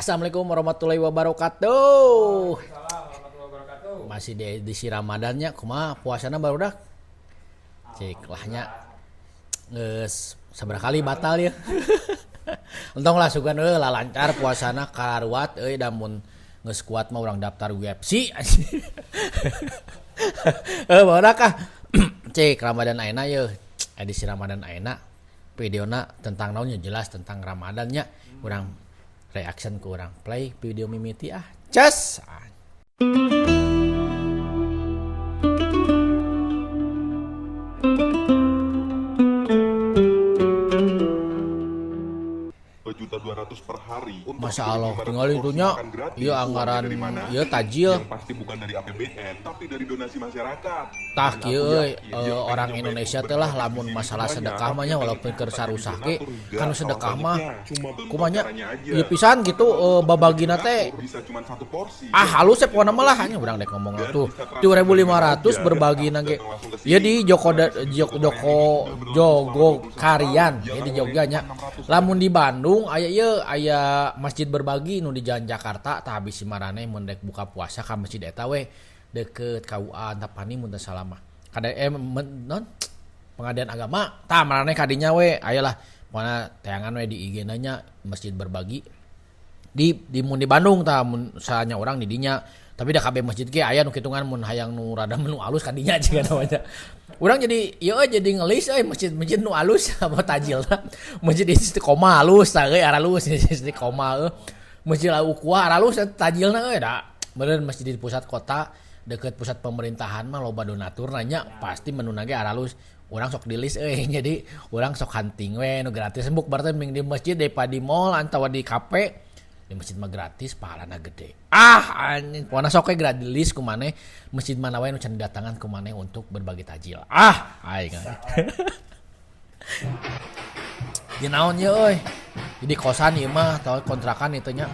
Assalamualaikum warahmatullahi wabarakatuh. Waalaikumsalam warahmatullahi wabarakatuh. Masih di edisi Ramadannya, kumaha puasana barudak? Cik lahnya geus sabaraha kali batal ya. Entong lah sugan euy lah lancar puasana kararuat euy da mun geus kuat mah urang daftar UFC. Barudak ah. Cik Ramadan ayeuna yeuh. Edisi Ramadan ayeuna videona tentang naonnya jelas tentang Ramadannya. Urang reaction ku urang play video mimiti ah. Ces. Juta 200 per hari untuk Masya Allah, 1.500 tinggal porsi itunya, makan gratis. iya Uangnya anggaran, dari mana? iya tajil. Yang pasti bukan dari APBN, tapi dari donasi masyarakat. Tah Dan kieu aku euy, yakin yang pengen orang nyobain Indonesia bubur teh lah gratis lamun di sini masalah banyak, sedekah tapi mah nya yang walaupun pengen keur sarusah jadi ge donatur enggak, kanu salah sedekah mah banyaknya. Cuma belum tahu kumanya caranya aja. ieu pisan gitu Untuk babagina teh donatur bisa cuma satu porsi. ah halus ya pokona mah lah hanya urang dek ngomong Dan tuh bisa transfer 2500 dari berbagi mana aja, nage datang langsung ke ya sini. di Joko Gratis di Joko Joko Joko Karyan ini sudah berlangsung Jogo selama 21 Karyan tahun. ya di Jangan Jogja nya 600 lamun di Bandung aya ieu aya masjid berbagi nu di Jalan Jakarta tah habis si marane mun dek buka puasa ka masjid eta we deket KUA Antapani mun teu salah mah kada non pengadilan agama tah marane kadinya we aya lah pokona teangan we di IG na nya masjid berbagi di mun di Bandung tah mun saanya urang di dinya tapi da kabeh masjid ge aya nu kitungan mun hayang nu rada nu alus ka dinya jiga namanya urang jadi ieu euy jadi ngelis euy masjid-masjid nu alus apa tajilna masjid Istiqomah alus tah euy aralus Istiqomah euy masjid Al Ukhuwah aralus tajilna euy da bener masjid di pusat kota deket pusat pemerintahan mah loba donatur nanya pasti menuna ge aralus urang sok dilis euy jadi urang sok hunting we nu gratis embuk berarti mending di masjid daripada di mall atawa di kafe di masjid mah gratis pahalana gede ah anjing pokona sok we gratis list ku maneh masjid mana wae nu can didatangan ku maneh untuk berbagi tajil ah aing di naon ye euy jadi kosan ieu mah atau kontrakan itu nya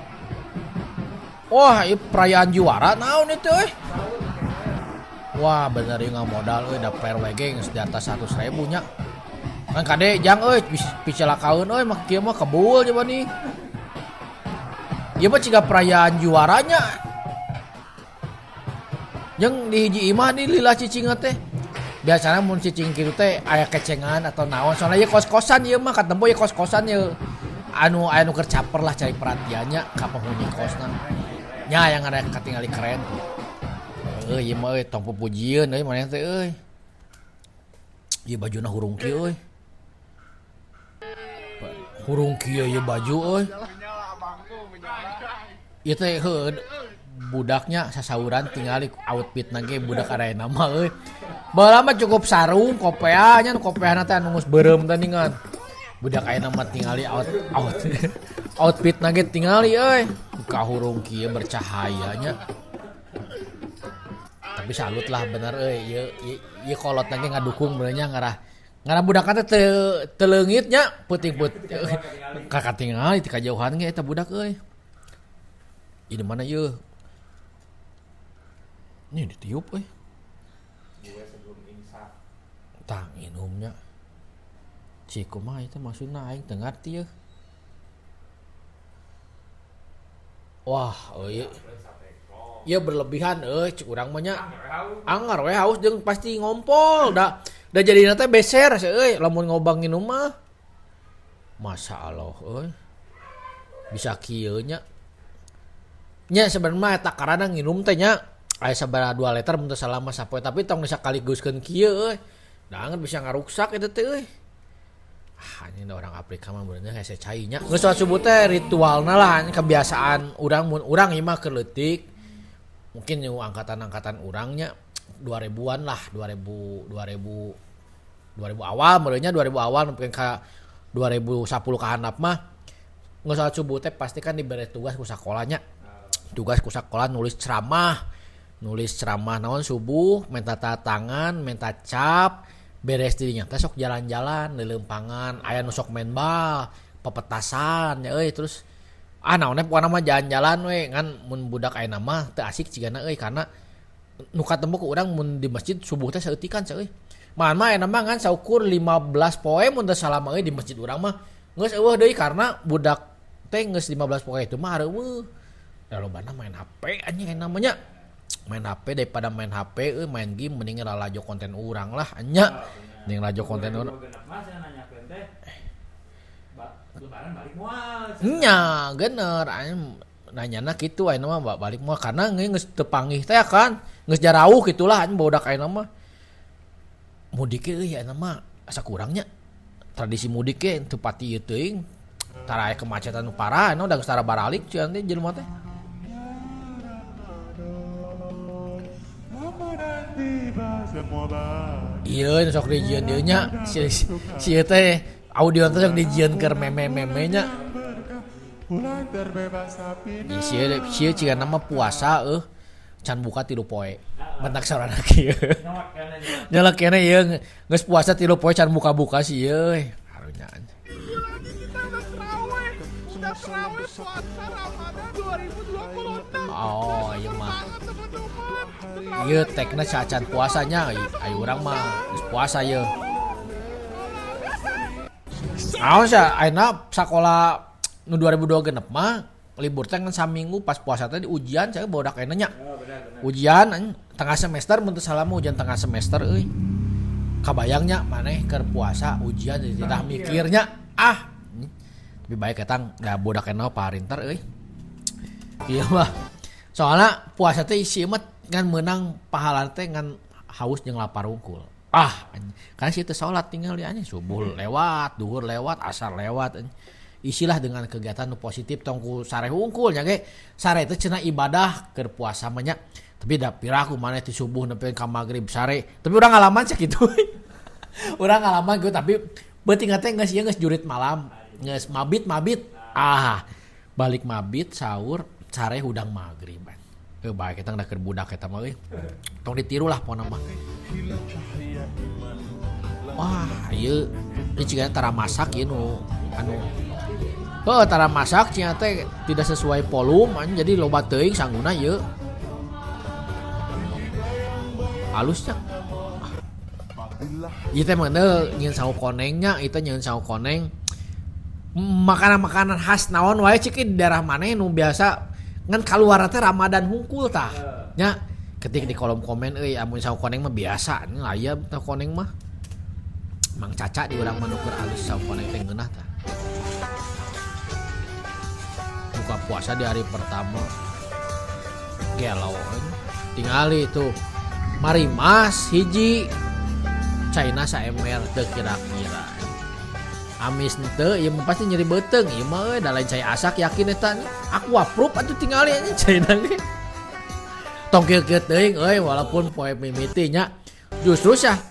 wah ieu perayaan juara naon itu euy wah bener ieu ngamodal euy da per we ge geus di atas 100.000 nya kan kade jang euy picelakaeun euy mah kieu mah kebul coba nih ieu mah ciga perayaan juaranya jeung di hiji imah di lila cicing teh biasana mun cicing kitu teh aya kecengan atau naon soalnya ieu kos-kosan ieu mah katempo ieu kos-kosan ieu anu aya nu keur caper lah cari perhatiannya ka penghuni kosna nya yang ada katingali keren euy ieu mah euy tong pupujieun euy maneh teh euy ieu bajuna hurung kieu euy hurung kieu ieu baju euy ieu teh heueuh budaknya sasauran tingali outfit ge budak arena mah euy baheula mah cukup sarung kopea nya nu kopeana teh anu geus beureum teh ningan budak ayeuna mah tingali out out outfit ge tingali euy ka hurung kieu bercahaya nya tapi salut lah bener euy ieu ieu kolot ge ngadukung bener nya ngarah ngarah budak teh teu leungit nya peuting-peuting kakatingali ti kajauhan ge eta budak euy ieu di mana ieu ini ditiup euy tah nginumnya cik kumaha ieu teh maksudna aing teu ngarti yeuh wah euy ieu berlebihan euy cik urang mah nya angar we haus jeung pasti ngompol da da jadina teh beser euy lamun ngobang nginum mah Masya Allah euy bisa kieu nya nya sebenarnya eta karana nginum teh nya aya sabaraha 2 liter mun teu salah mah sapoe tapi tong disakaliguskeun kieu euy da anget bisa ngaruksak eta teh euy ah anjing da orang Afrika mah bener hese cai nya geus salat subuh teh ritualna lah anjing kebiasaan urang mun urang ieu mah keur leutik mungkin nu angkatan-angkatan urang nya 2000-an lah 2000 2000 2000 awal meureun nya 2000 awal mungkin ka 2010 ka handap mah geus salat subuh teh pasti kan dibere tugas ku sakola nya tugas ku sakola nulis ceramah naon subuh minta tanda tangan minta cap beres dirinya teh sok jalan-jalan leuleumpangan aya nu sok main bal pepetasan ya euy terus ah naonnya pokona mah jalan-jalan we ngan mun budak ayeuna mah teu asik cigana euy karena nu katemu ku urang mun di masjid subuh teh saeutikan euy mah mah ayeuna mah ngan saukur 15 poe mun teu salah mah euy di masjid urang mah geus eueuh deui karena budak teh geus 15 poe itu mah areueuh. Da lobana main HP anjing ayeuna mah nya. Main HP daripada main HP euy main game mending lalajo konten urang lah nya. Mending lalajo konten urang. Nya gener anjing nanyana kitu ayeuna mah balik mah karena geus teu panggih teh kan geus jarauh kitulah anjing barudak ayeuna mah. Mudik ge euy ayeuna mah asa kurang nya. Tradisi mudik ge teu pati ieu teuing. Tara aya kemacetan nu parah ayeuna da geus tara baralik cenah teh jelema teh. Ieu nu sok dijieun dieu nya si si ieu teh audio teh sok dijieun keur meme-meme nya. Si ieu si ieu cigana mah puasa eueuh can buka 3 poe. Mentak sorana kieu. Nyelek keneh ieu geus puasa 3 poe can buka-buka si ieu euy. Karunya. Udah terawih puasa Ramadan 2026. Oh, ieu mah. Teman-teman. Ieu tekna cacan puasanya, ayo urang mah geus puasa ieu. Naon sia ayeuna sakola nu 2026 mah libur teh ngan saminggu pas puasa teh di ujian sia barudak ayeuna nya. Ujian anjing tengah semester mun teu salah mah ujian tengah semester euy. Kabayang nya maneh keur puasa ujian jadi tah mikirnya ah. Lebih baik etang da budak ayeuna parinter euy. Ieu mah soalna puasa teh isi mah ngan meunang pahala teh ngan haus jeung lapar unggul. Ah, anjing. Karena si teu salat tinggal di anjing subuh lewat, duhur lewat, asar lewat anjing. Isilah dengan kegiatan nu positif tong ku sare hungkul nya ge. Sare teh cenah ibadah keur puasa mah nya. Tapi da piraku maneh ti subuh nepi ka magrib sare. Tapi urang ngalaman sia kitu. Urang ngalaman kitu tapi beuting teh geus ieu geus jurit malam, geus mabit-mabit. Ah, balik mabit sahur sare hudang magrib. Bae eta da keur budak eta mah euy. Tong ditiru lah pokona mah. Wah, ieu ieu cigana tara masak ieu nu anu. Heuh, tara masak cenah teh tidak sesuai volume anjing jadi loba teuing sangguna ieu. Halus nya. Ieu teh mah nyeun sangu konengnya, ieu teh nyeun sangu koneng. Makanan-makanan khas naon wae cik di daerah maneh nu biasa ngan kaluarna teh Ramadan hungkul tah. Nya ketik di kolom komen euy amun sangu koneng mah biasa nya aya sangu koneng mah. Mang Caca di urang mah nu keur alus sangu koneng teh ngeunah tah. Buka puasa di hari pertama. Gelo tingali tuh. Marimas hiji China saemer teu kira-kira. Amis henteu ieu mah pasti nyeri beuteung ieu mah euy da lain cai asak yakin eta aku approve atuh tingali anjing China ge. Tong kieu-kieu teuing euy walaupun poe mimiti nya justru sia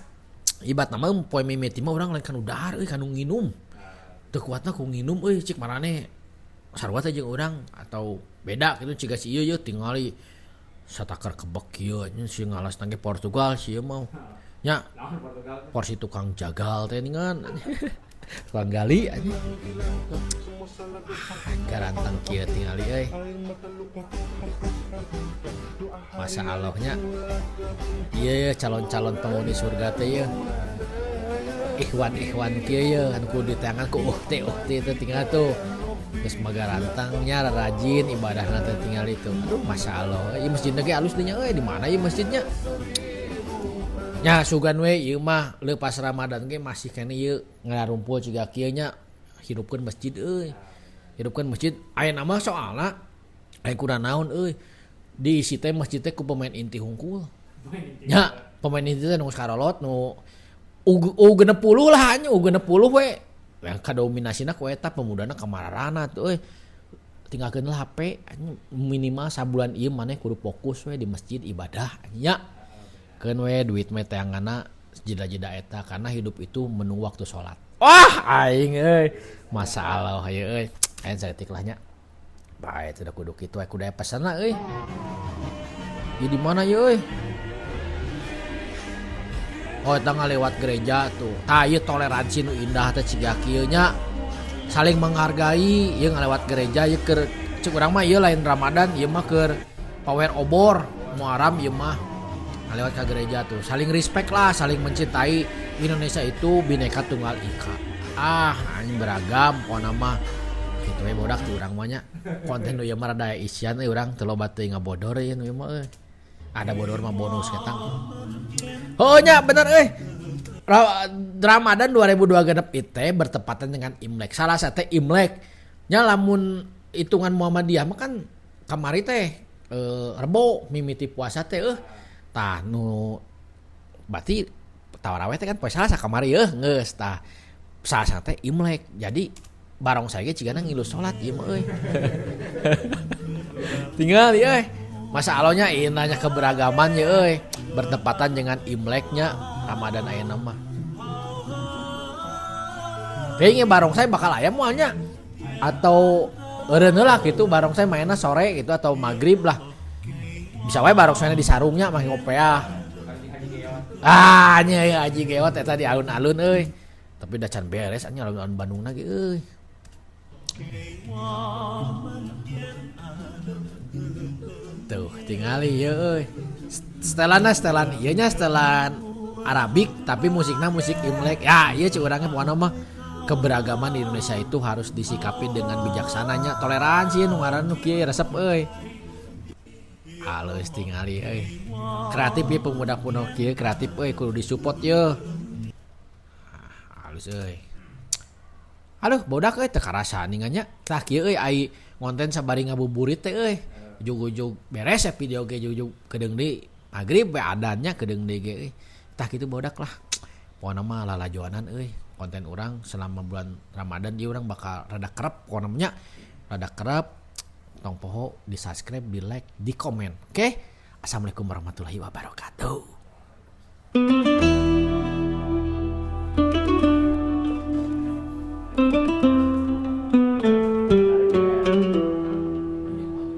ibaratna mah poe mimiti mah urang lain kanu dahar euy kanu nginum. Teu kuatna ku nginum euy cik maraneh sarua teh jeung urang atau beda kitu ciga si ieu ye tingali satakar kebek kieu anjing si ngalasna ge Portugal si ieu mah nya porsi tukang jagal teh ningan tukang gali anjing. Garanteng kieu tingali euy. Masa Allahnya ieu calon-calon penghuni surga teh ieu. Ikhwan-ikhwan kieu ye anu kudu diteangan ku uhti-uhti teh tinggal tuh. Geus magarantangnya rajin ibadahna teh tinggal itu. Aduh Masya Allah. Ieu masjidna ge alus nya euy di mana ieu masjidnya? Nya sugan we ieu mah leupas Ramadan ge masih keneh ieu ngarumpul ciga kieu nya hidupkeun masjid euy. Hidupkeun masjid ayeuna mah soalna aya kurang naon euy. Diisi teh masjid teh ku pemain inti hungkul. Nya pemain inti teh nu karolot nu U60 lah nya U60 we. Yang kadominasina ku eta pemudana kamarana tuh euy. Tinggalkeun lah HP anjing minimal sabulan ieu maneh kudu fokus we di masjid ibadah nya. Keun we duit mah teanganna jeda-jeda eta karena hidup itu menunggu waktu salat. Wah aing euy. Masyaallah ieu euy. Aya saeutik lah nya. Bae teh da kudu kitu kudu aya pesanna euy. Ieu di mana ieu euy? Oh eta ngalewat gereja tuh. Tah ieu toleransi nu indah teh ciga kieu nya. Saling menghargai ieu ngalewat gereja ieu keur cek urang mah ieu lain Ramadan ieu mah keur pawer obor Muharram ieu mah ngalewat ka gereja tuh. Saling respect lah, saling mencintai. Indonesia itu Bhinneka Tunggal Ika. Ah, anjing beragam pokona mah. Kitu we bodak ti urang mah nya. Konten nu ieu mah rada isian euy urang teu loba teuing ngabodor ieu nu ieu mah euy. Ada bodor mah bonus ketang. Heueuh nya bener euy. Ramadan 2002 genep itu bertepatan dengan Imlek. Salah satu Imlek nya lamun hitungan Muhammadiyah mah kan kamari teh Rebo mimiti puasa teh euh. Tah nu berarti taraweh teh kan poe Salasa kamari euh geus tah. Salasa teh Imlek. Jadi barongsai ge cigana ngilu salat ieu mah euy. Tinggal euy. Masa alonya indahnya keberagaman ya euy. Bertepatan dengan Imleknya Ramadan ayeuna mah. Kayaknya barongsai bakal aya moal nya atau eureun heula gitu barongsai mainna sore gitu atau maghrib lah. Bisa wae barongsai di sarungnya mah ngopeah. Ah nya ya Haji Geot eta di alun-alun euy. Tapi da can beres anjing alun-alun Bandung ge euy. Tuh tingali ieu euy. Setelanna setelan ieu nya setelan Arabik tapi musikna musik Imlek. Ya ieu cek urangnya pokona mah keberagaman di Indonesia itu harus disikapi dengan bijaksananya, toleransi nu ngaran nu kieu resep euy. Halus tingali euy. Kreatif ieu pemuda-pemuda kieu kreatif euy kudu disupport yeuh. Halus euy. Aduh bodak euy teu karasa ningannya. Tah kieu euy ai ngonten sabari ngabuburit teh euy. Ujug-ujug beres ya video ge ujug-ujug kedeung deui magrib we adannya kedeung deui ge euy. Tah kitu bodak lah. Pokona mah lalajoanan euy. Konten urang selama bulan Ramadan ieu urang bakal rada kerep pokona mah nya. Rada kerep tong poho di subscribe, di like, di komen. Oke? Assalamualaikum warahmatullahi wabarakatuh.